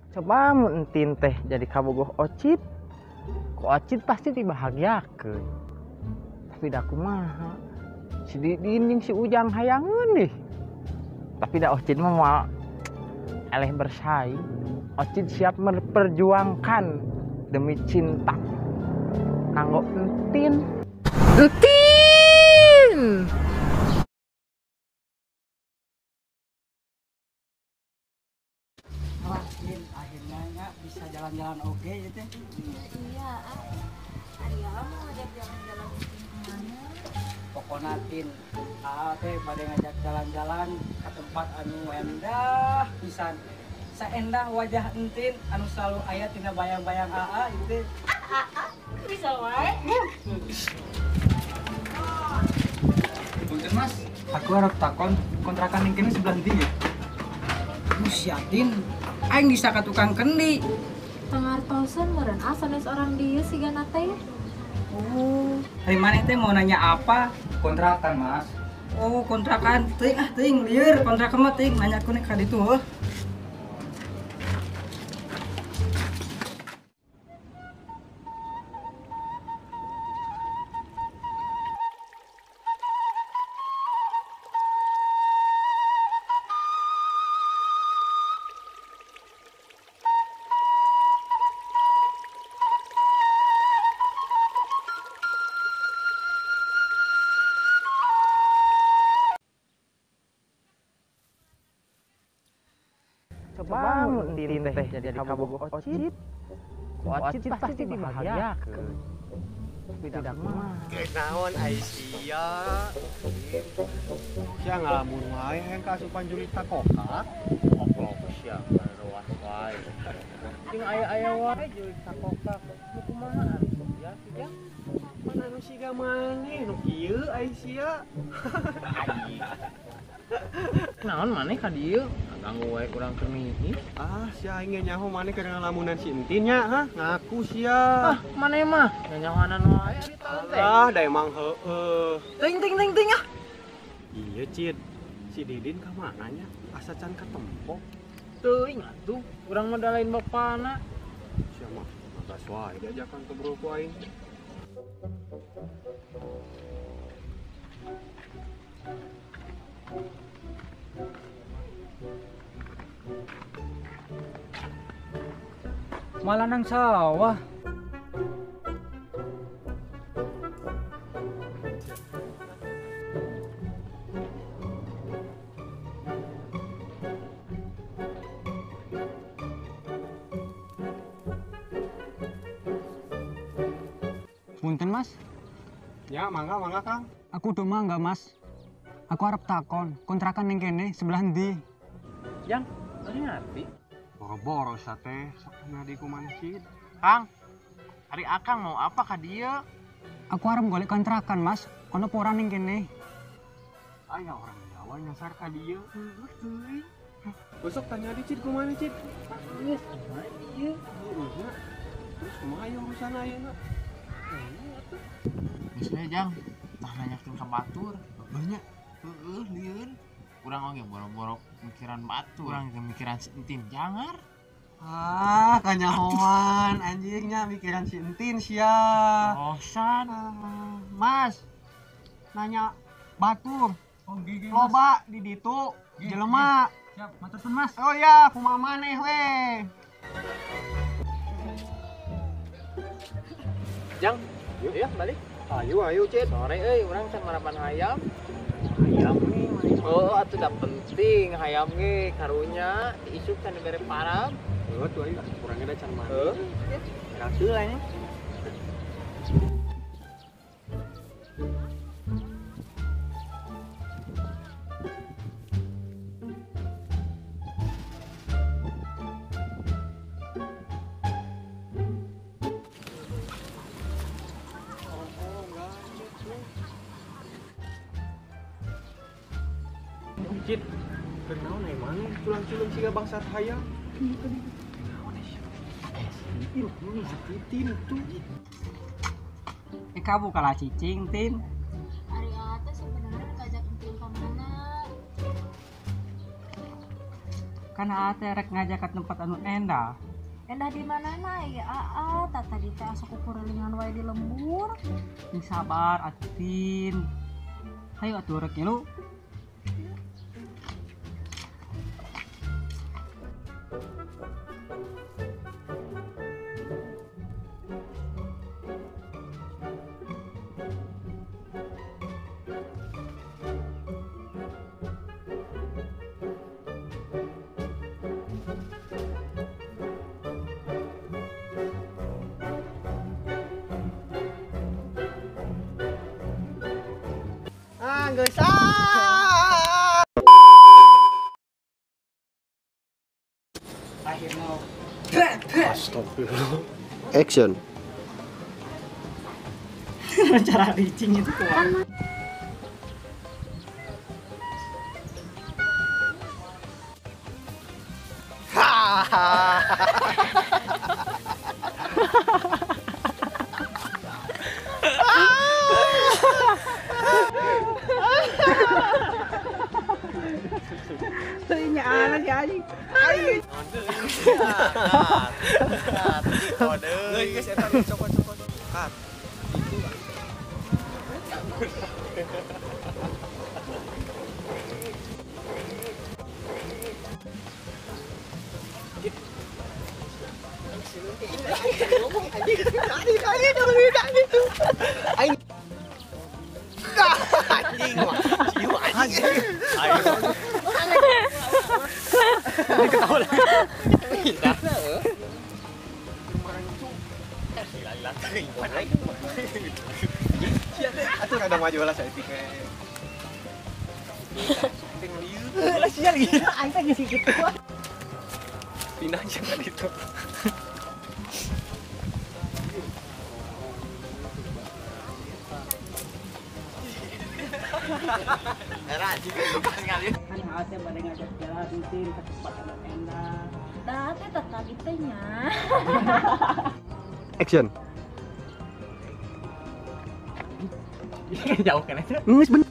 Coba mun Entin teh jadi kabogoh Ocit, ku Ocit pasti dibahagiakeun. Tapi da kumaha? Si Didin jeung si Ujang hayangeun deh. Tapi da Ocit mah moal eleh bersaing. Ocit siap memperjuangkan demi cinta kanggo Entin. Entin! Wah, Tin, akhirnya nggak bisa jalan-jalan oke ya, Tin. Iya, Ari mau ngajak jalan-jalan kemana? Pokoknya Tin, Aa teh pada ngajak jalan-jalan ke tempat anu endah pisan. Saendah wajah Entin anu selalu aya tina bayang-bayang Aa itu. Bisa wae. Punten Mas, aku harap takon kontrakan yang kene sebelah ndi ya? Sia Tin, aing bisa ka tukang kendi. Pangartosan meureun ah sanes orang dieu sigana teh. Oh, hari maneh teh mau nanya apa? Kontrakan, Mas. Oh, kontrakan. Teuing ah, teuing lieur kontrakan mah teuing nanya ku ka ditu heuh. Coba mun Entin teh jadi kabogoh Ocit, ku Ocit pasti dibahagiakeun. Tapi da kumaha? Naon ai sia? Sia ngalamun wae hayang kaasupan Julita kokak. Koplok sia ruas wae. Jeung aya-aya wae Julita kokak. Nu kumaha ari sia sia? Mana nu siga maneh nu kieu ai sia? Naon maneh ka dieu? Ganggu wae kurang keur mimpi. Ah, sia aing ge nyaho maneh keur ngalamunan si Entin nya, hah? Ngaku sia. Ah, maneh mah nyanyahoanan wae ari taun teh. Ah, da emang heueuh. Ting ting ting ting ah. Iya, Cid. Si Didin ka mana nya? Asa can katempo. Teuing atuh, urang mah da lain bapana. Sia mah magas wae diajakan ngobrol ku aing. Malah nang sawah. Punten Mas, Ya, mangga mangga Kang. aku udah mangga Mas. Aku arep takon, kontrakan ning kene sebelah ndi? Jang, maneh ngarti? Boro-boro sate sok nadi ku maneh Cid. Kang, ari Akang mau apa ka dieu? Aku arep golek kontrakan Mas, ono apa ora ning kene? Aya orang Jawa nyasar ka dieu. Heueuh teuing. Besok tanya di Cid kumaha Cid. Geus, kumaha ieu? Heueuh nya. Terus kumaha ieu urusan ayeuna? Geus we Jang, tah nanyakeun ka batur. Banyak. Heueuh, lieur. Urang oge boro-boro mikiran batur, urang ge mikiran si Entin jangar. Ah, kanyahoan anjingnya mikiran si Entin sia. Bosan. Ah, Mas, nanya batur. Oh, nggih nggih. Loba di ditu jelema. Siap, matur suwun Mas. Oh ya, kumaha maneh we. Jang, yuk ya balik. Ayo ayo Cid. Sore euy, urang can marapan hayam. Hayam nih maneh. Oh, atuh da penting hayam ge karunya diisuk can dibere parab. Heuh tuh ayo kurangnya da can mandi. Heuh. Rasul nya. Cid, keur naon ai maneh culang-culung siga bangsat hayam? Naon ai sia? Tin tuh. Eh kamu kalah cicing, Tin. Ari teh sebenarnya ngajak Entin ka mana? Kan aa teh rek ngajak ka tempat anu endah. Endah di mana ya aa, tadi teh asa kukurilingan wae di lembur. Sing sabar atuh Tin. Hayu atuh rek ngilu. Astagfirullah. Action. Cara reaching itu kuat. Pindah jangan itu. Kan aa teh bade ngajak jalan Tin ke tempat anu endah. Dah teh tadi teh nya. Action. Jauh kan aja. Geus bener.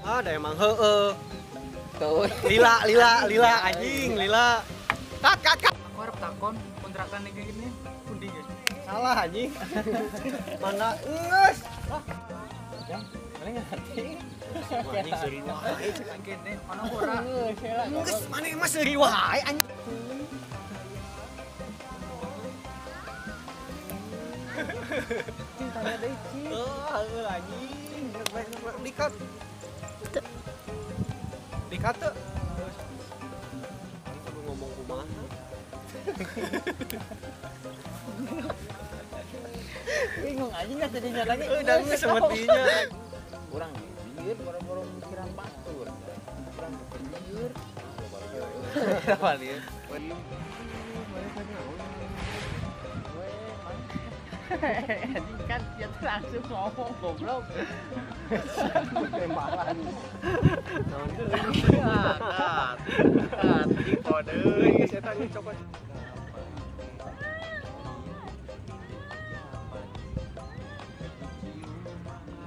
Ada emang heeh. Tuh. Lila lila lila anjing lila. Kat kat kat. Aku harap takon kontrakan yang kayak gini pundi guys. Salah anjing. Mana geus. Ya, mana ngerti. Anjing seuri wae cek kene ana ora. Geus mana mah seuri wae anjing. Tanya deui Cik. Heuh anjing. Dikat. Dikat teu. Kudu ngomong kumaha. Bingung anjing dah jadinya lagi. Udah geus semetinya. Urang lieur boro-boro mikiran batur. Urang lieur. Apa lieur? Kan dia langsung ngomong goblok. Tembakan. Kat. Kat. Kode geus eta cokot.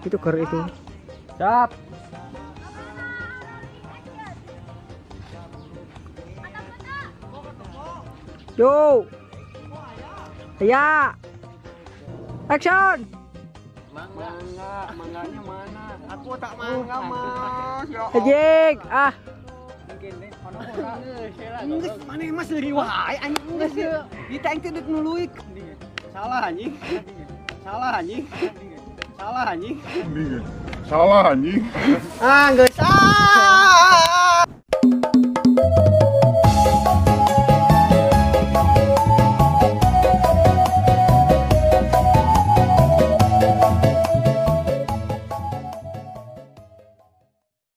Itu ker itu. Siap. Yo. Ya. Action. Mangga, mangganya mana? Aku tak mangga, Mas. Ya Ejek, ah. Geus mana mah seuri wae anjing geus. Di teh teh deuk nuluy. Salah anjing. Salah anjing. Salah anjing. Salah anjing. Ah, geus. Ah.